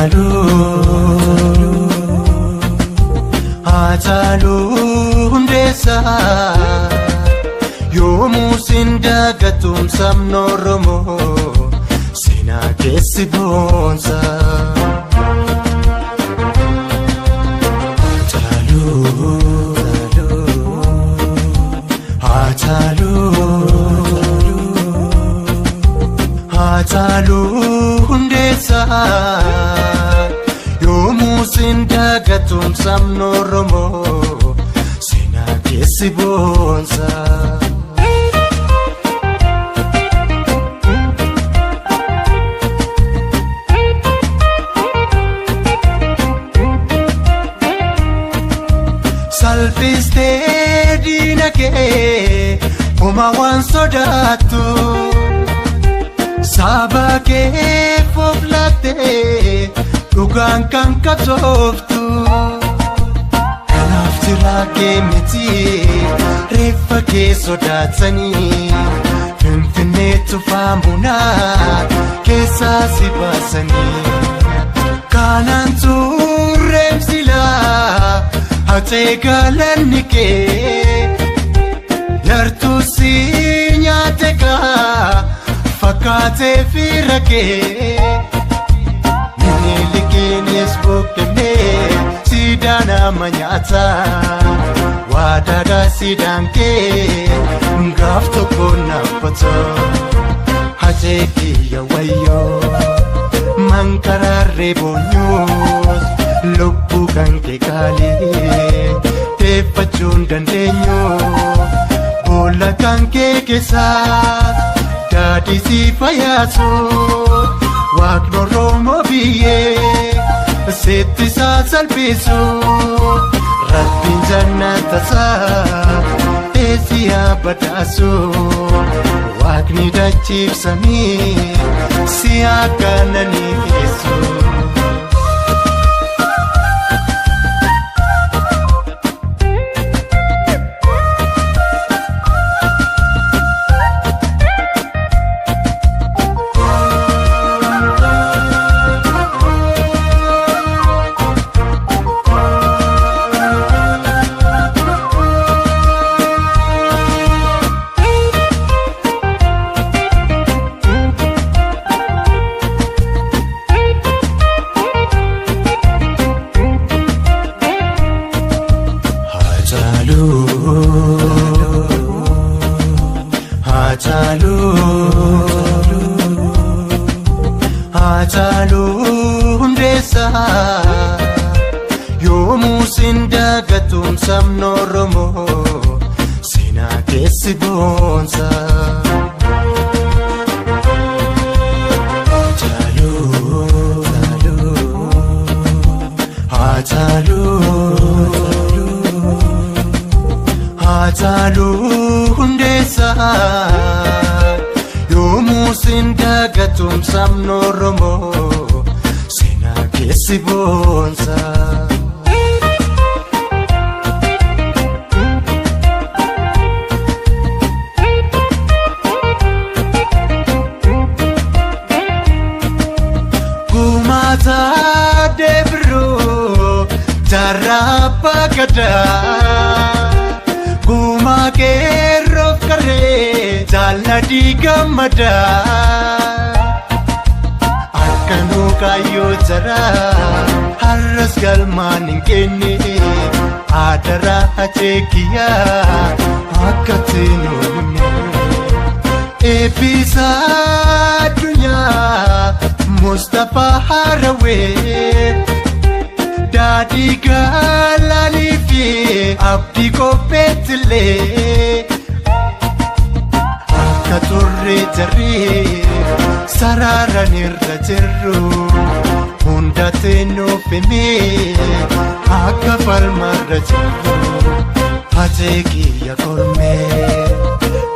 Haacaaluu Haacaaluu Hundeessaa yoomuu sin dagatuun sabni Oromoo seenaa keessi boonsa. Haacaaluu Haacaaluu Haacaaluu Hundeessaa yoomuu sin dagatuun sabni Oromoo seenaa keessi boonsa. Salphistee diina kee homaa waan sodaattu saba keef of laattee dhugaan kan qabsooftu. Kanaaf jiraa kee miti reeffa kee sodaatanii Finfinnee tufaamunaa keessaa si baasanii. Kanaan turreem silaa hacee galanni kee yartuu si nyaate kaa fakkaatee fira kee. Minilikiinis buqqifnee siidaa nama nyaata waadaadhaa siidaan kee gaaf tokko naaffata hacee kiyya wayyoo. Mankaraarree boonyuus lubbuu kan kee qaalii deeffachuun dandeenyu boolla kan kee keessaa daadhii si fayyaasu waaqni Oromoo biyyee sitti isaa salphisu rabbiin jannatasaa eessiyaa badhaasu waaqni dachiifsamii si akkananiisu. Haacaaluu Haacaaluu Haacaaluu Hundeessaa yoomuu sin dagatuun sabni Oromoo seenaa keessi boonsa. Haacaaluu Haacaaluu Haacaaluu Hundeessaa yoomuu sin dagatuun sabni Oromoo seenaa keessi boonsa. Gumaata deebiruu jaarraa abbaa gadaa gumaa qeerroof qarree jaalladhii gammadaa akkanuu kaayyoo jaraa har'as galmaan hin kenne adaraa hacee kiyyaa akka teenuu himne. Eebbisa addunyaa Mustapha Harawee daadhii galaanii fi abdii qopheettilee akka turre jarri sararaan irra jirru hundatti nuuf himee akka falmarra jirru hacee kiyya kormee.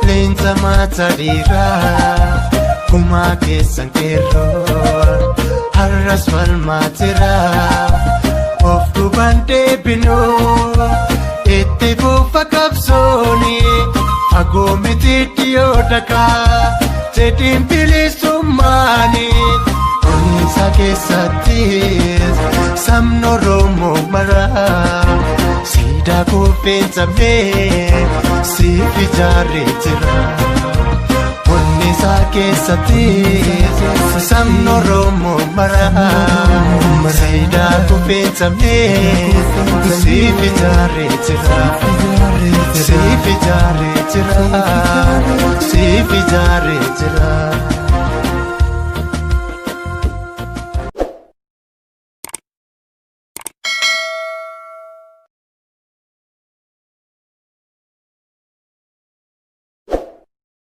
Leenca maata dhiiraa gumaa keessan qeerroo har'as falmaatira of duubaan deebinuu itti fufa qabsooni fagoo miti dhiyoo dhagaa jedhiin bilisummaani. Kunuunsa Isaa keessattis sabni Oromoo mara siidaa kuufee cabnee siif ijaarree jira. Onni isaa keessattis sabni Oromoo mara siidaa kuufee cabnee siif ijaarree jira. Siif ijaarree jira. Siif ijaarree.